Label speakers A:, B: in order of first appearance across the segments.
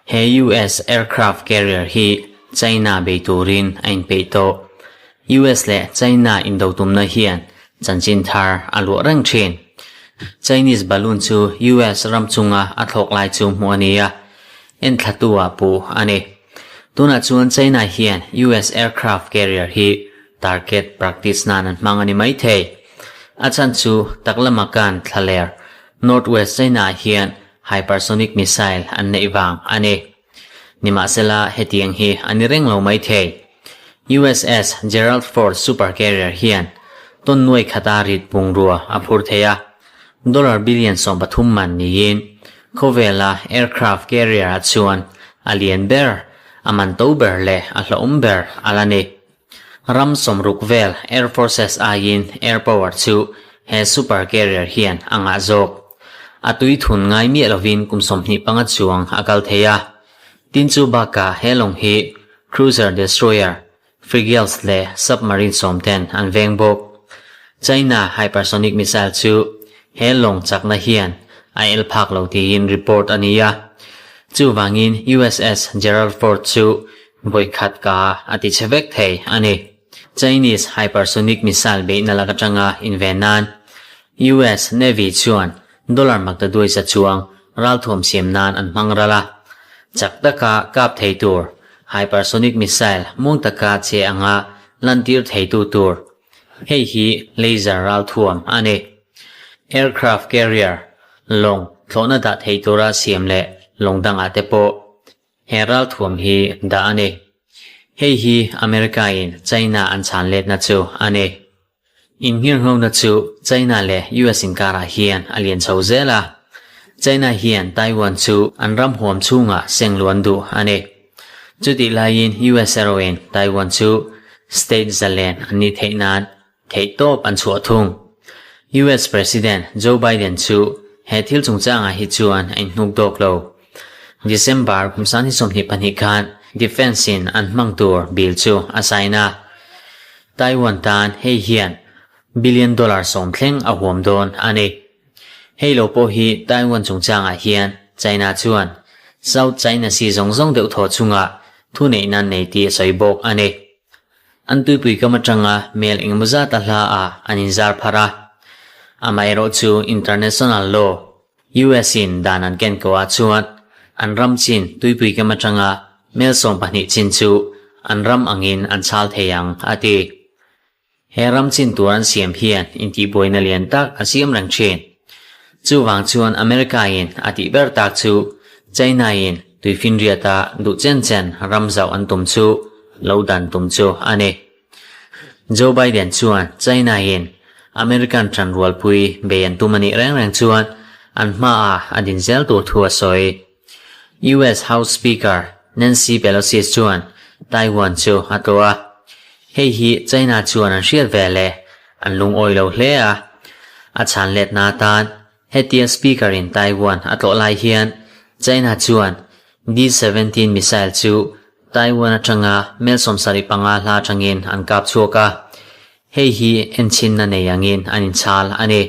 A: He US aircraft carrier hi China bei turin a inpeih tawh. US leh China indo tumna hian chanchin thar a luah reng thin. Chinese balloon chu US ram chunga a thlawk lai chu hmuh a ni a, enthlatu ah puh a ni. Tunah chuan China hian US aircraft carrier hi target practice nan an hmang a ni maithei. A chhan chu Taklamakan thlaler Northwest China ah hian hypersonic missile an neih vang a ni. Nimahsela hetiang hi a ni reng lo maithei. USS Gerald Ford supercarrier hian tawn nuai khata rit bungrua a phur thei a, dollar billion 13 man niin khawvela aircraft carrier ah chuan a lian ber, a man to ber leh a hlauhawm ber a la ni. Ram 60 vel Air Forces aiin air power chu he super carrier hian a ngah zawk. A tui thun ngai miah lovin kum 25 chuang a kal thei a. Tin chu bakah he lawng hi cruiser destroyer, frigates leh submarine 10 ten an veng bawk. China hypersonic missile chu he lawng chakna hian a el phak lo tiin report a ni a. Chuvangin USS Gerald Ford chu Vawi khat ka a ti chhe vek thei a ni. Chinese hypersonic missile beihna lak atanga inven nan US Navy chuan dollar maktaduai za chuang ralthuam siam nan an hmang ral a. Chak taka kap thei tur hypersonic missile mung taka che anga lantir theitu tur hei hi laser ralthuam a ni. Aircraft carrier lawng thlawhna dah thei tura siam leh lawng dangah te pawh He ralthuam hi dah a ni. Hei hi America in China an chhan letna chu a ni. Innghirnghona chu China leh US inkarah hian a lian chho zel a. China hian Taiwan chu an ram huam chhungah seng luan duh a ni. Chutih laiin US erawhin Taiwan chu state zalen an nih theih nan theihtawp an chhuah thung. US President Joe Biden chu he thil chungchangah hi chuan a inhnuk dawk lo. December kum 2022 khan Defence in an hmang tur bill chu a sign a. Taiwan tan hei hian billion dollar 10 thleng a huam dawn a ni. Hei lo pawh hi Taiwan chungchangah hian China chuan South China Sea zawng zawng deuh thaw chungah thuneih nan nei tih a sawi bawk a ni. An tuipui kam atanga mel engemaw zat a hla ah an inzar pharh a. Amaherawh chu international law, US in dan an ken ko ah chuan an ram chin tuipui kam atanga mel 12 chin chu an ram angin an chhal thei ang, a ti. He ram chin tur an siam hian intihbuaina lian tak a siam reng thin. Chuvang chuan America in a tih ber tak chu China in tuifinriata duh chen chen ram zauh an tum chu lo dan tum chu a ni. Joe Biden chuan China in American tanrualpui bei an tum a nih reng reng chuan an hmaah a din zel tur thu a sawi. US House Speaker Nancy Pelosi chuan Taiwan chu a tlawh a. Hei hi China chuan an hriat ve leh an lungawi lo hle a. A chhan letna atan hetia Speaker in Taiwan a tlawh lai hian China chuan D-17 missile chu Taiwan atanga mel 75 hla atangin an kap chhuak a. Hei hi enchinna nei angin an inchhal a ni.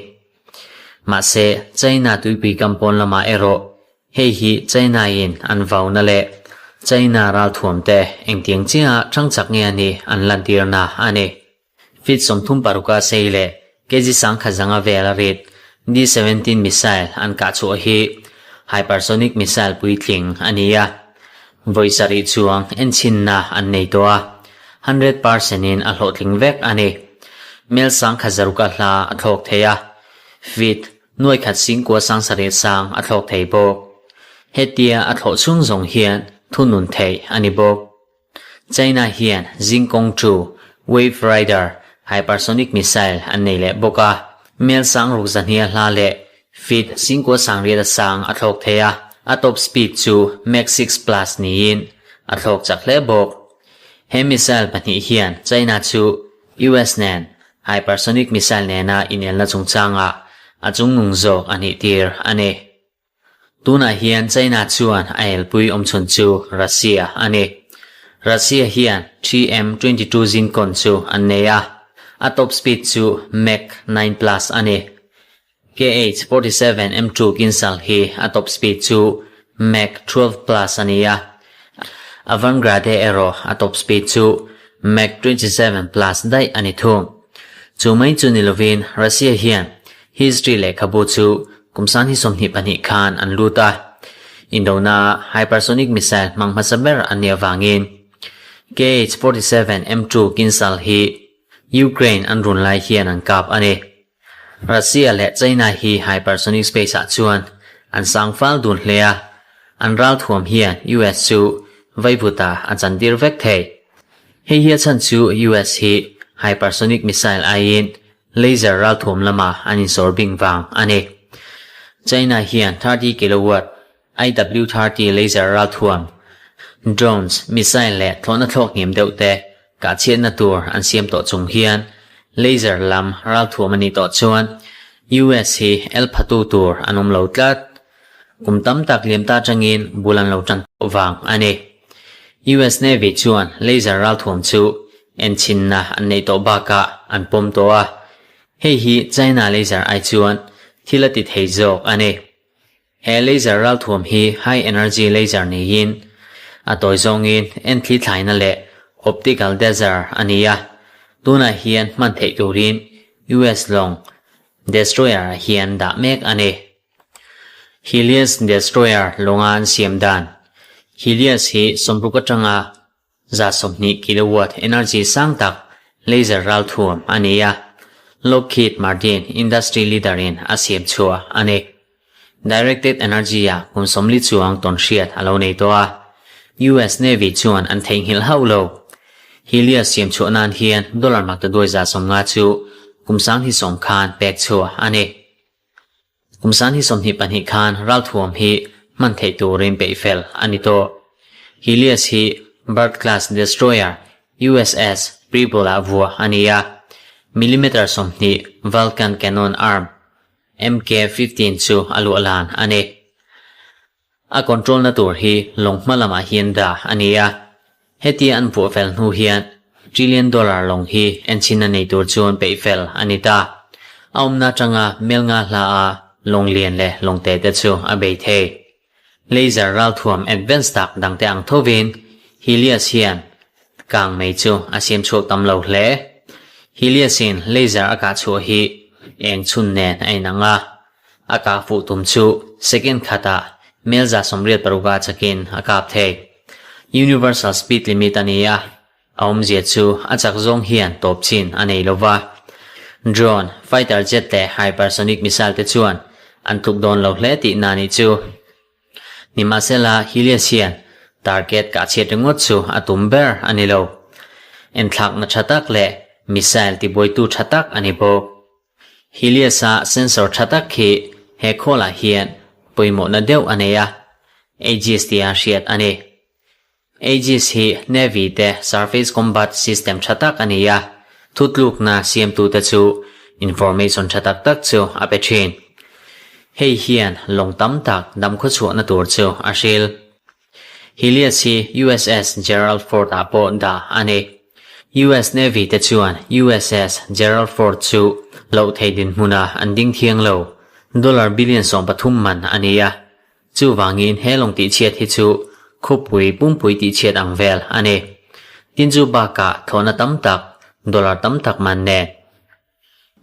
A: Mahse, China tuipui kampawn lamah erawh hei hi China in an vauna leh China ralthuam te engtiang chiah thangchak nge a nih an lantirna a ni. Feet 36 a sei leh kg 1005 vel a rit D-17 missile an kah chhuah hi hypersonic missile puitling a ni a. Vawi sarih chuang enchinna an nei tawh a, 100% in a hlawhtling vek a ni. Mel 1006 a hla a thlawk thei a, feet 1,970 sang a thlawk thei bawk. Hetia a thlawh chhung zawng hian thunun theih a ni bawk. China hian Jingkong 2 Wave Rider hypersonic missile an nei leh bawk a, mel 602 hla leh feet 9,900 sang a thlawk thei a, a top speed chu Mach 6 plus niin a thlawk chak hle bawk. He missile pahnih hian China chu US nen hypersonic missile nena inelna chungchangah a chungnung zawk a nih tir a ni. Tunah hian China chuan a elpui awmchhun chu Russia a ni. Russia hian 3M22 Zinkon chu an nei a, a top speed chu Mach 9 plus a ni. KH-47 M2 Kinzhal hi a top speed chu Mach 12 plus a ni a, Avangard erawh a top speed chu Mach 27 plus daih a ni thung. Chu mai chu ni lovin Russia hian history lehkhabu chu kum 2022 khan an lut a, indona hypersonic missile hmang hmasa ber an nih avangin KH-47 M2 Kinzhal hi Ukraine an run lai hian an kap a ni. Russia leh China hi hypersonic space ah chuan an sang fal dun hle a, an ralthuam hian US chu vaivuta a chantir vek thei. Hei hi a chhan chu US hi hypersonic missile aiin laser ralthuam lama an insawr bing vang a ni. China hian 30 kilowatt IW-30 laser ralthuam, drones, missile leh thlawhna thlawk hniam deuh te kah chhiatna tur an siam tawh chung hian laser lam ralthuam a nih tawh chuan US hi el phatu tur an awm lo tlat. Kum tam tak liam ta atangin bul an lo tan tawh vang a ni. US Navy chuan laser ralthuam chu enchinna an neih tawh bakah an pawm tawh a, hei hi China laser ai chuan thil a ti thei zawk a ni. He laser ralthuam hi high energy laser niin a tawi zawngin enthli thlaina leh optical daser a ni a, tunah hian hman theih turin US lawng destroyer-ah hian dah mek a ni. Helios destroyer lawnga an siam dan Helios hi sawmruk atanga 120 kilowatt energy sang tak laser ralthuam a ni a, Lockheed Martin industry leader in a siam chhuah a ni. Directed energy ah kum 40 chuang tawn hriat a lo nei tawh a, US Navy chuan an theihnghilh hauh lo. Helios siam chhuah nan hian dollar maktaduai 150 chu kum 2010 khan pek chhuah a ni. Kum 2022 khan ralthuam hi hman theih turin peih fel a ni tawh. Helios hi Byrd class destroyer USS Preble ah vuah a ni a, millimeter 20 Vulcan cannon arm MK-15 chu a luah lan a ni. A control na tur hi lawng hma lamah hian dah a ni a, hetia an vuah fel hnu hian trillion dollar lawng hi enchhin a nei tur chuan peih fel a ni ta. A awmna atanga mel nga hla a lawng lian leh lawng te te chu a bei thei. Laser ralthuam advance tak dangte ang thovin Helios hian kang mei chu a siam chhuak tam lo hle. Helios in laser a kah chhuah hi eng chhun nen a inang a. A kah fuh tum chu second khatah mel 186 a chakin a kap thei. Universal speed limit a ni a, a awmzia chu a chak zawng hian tawp chin a nei lova. Drone, fighter jet leh hypersonic missile te chuan an tluk dawn lo hle tihna nih chu. Nimahsela Helios hian target kah chhiat ringawt chu a tum ber a ni lo. Enthlakna tha tak leh missile tibuaitu tha tak a ni bawk. Helios-a sensor tha tak hi he khawlah hian pawimawhna deuh a nei a, Aegis tia hriat a ni. Aegis hi Navy te surface combat system tha tak a ni a, thutlukna siamtute chu information tha tak tak chu a pe thin. Hei hian lawng tam tak damkhawchhuahna tur chu a hril. Helios hi USS Gerald Ford ah pawh dah a ni. US Navy te chuan USS Gerald Ford chu loh theih dinhmuna an ding thiang lo. Dollar billion 13 man a ni a. Chuvangin he lawng tihchhiat hi chu khawpui pumpui tihchhiat ang vel a ni. Tin chu bakah thlawhna tam tak, dollar tam tak man nen.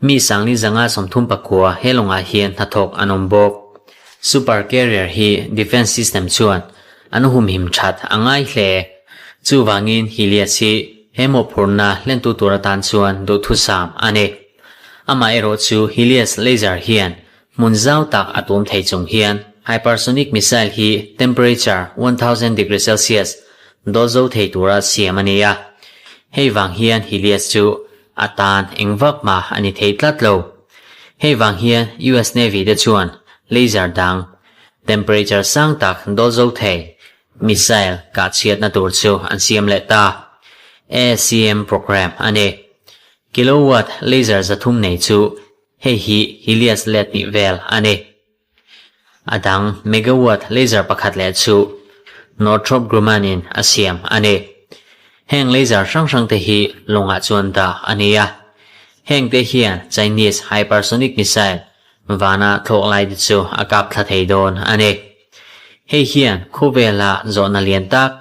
A: Mi 1539 he lawngah hian hnathawk an awm bawk. Super carrier hi defence system chuan an humhim that a ngai hle. Chuvangin Helios hi he mawhphurhna hlentu tur atan chuan duhthusam a ni. Amaherawh chu Helios laser hian hmun zau tak a tum thei chung hian hypersonic missile hi temperature 1000 degree Celsius dawl zo thei tura siam a ni a. Hei vang hian Helios chu a tan eng vak mah a ni thei tlat lo. Hei vang hian US Navy te chuan laser dang, temperature sang tak dawl zo thei missile kah chhiatna tur chu an siam leh ta. ASCM program a ni. Kilowatt laser 300 nei chu hei hi Helios let nih vel a ni. A dang megawatt laser pakhat leh chu Northrop Grumman in a siam a ni. Heng laser hrang hrang te hi lawngah chuan dah a ni a. Heng te hian Chinese hypersonic missile Vana thlawk lai te chu a kap thla thei dawn a ni. Hei hian khawvela zawhna lian tak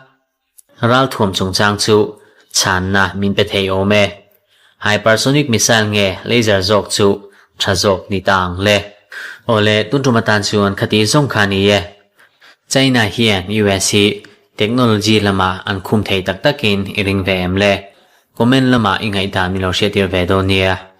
A: ralthuam chungchang chu chhanna min pe thei awm e. Hypersonic missile nge laser zawk chu tha zawk ni ta ang le. Awle, tun tum atan chuan khati zawng kha ni e. China hian US hi technology lamah an khum thei tak takin i ring ve em le? Comment lamah i ngaihdan min lo hriattir ve dawn nia.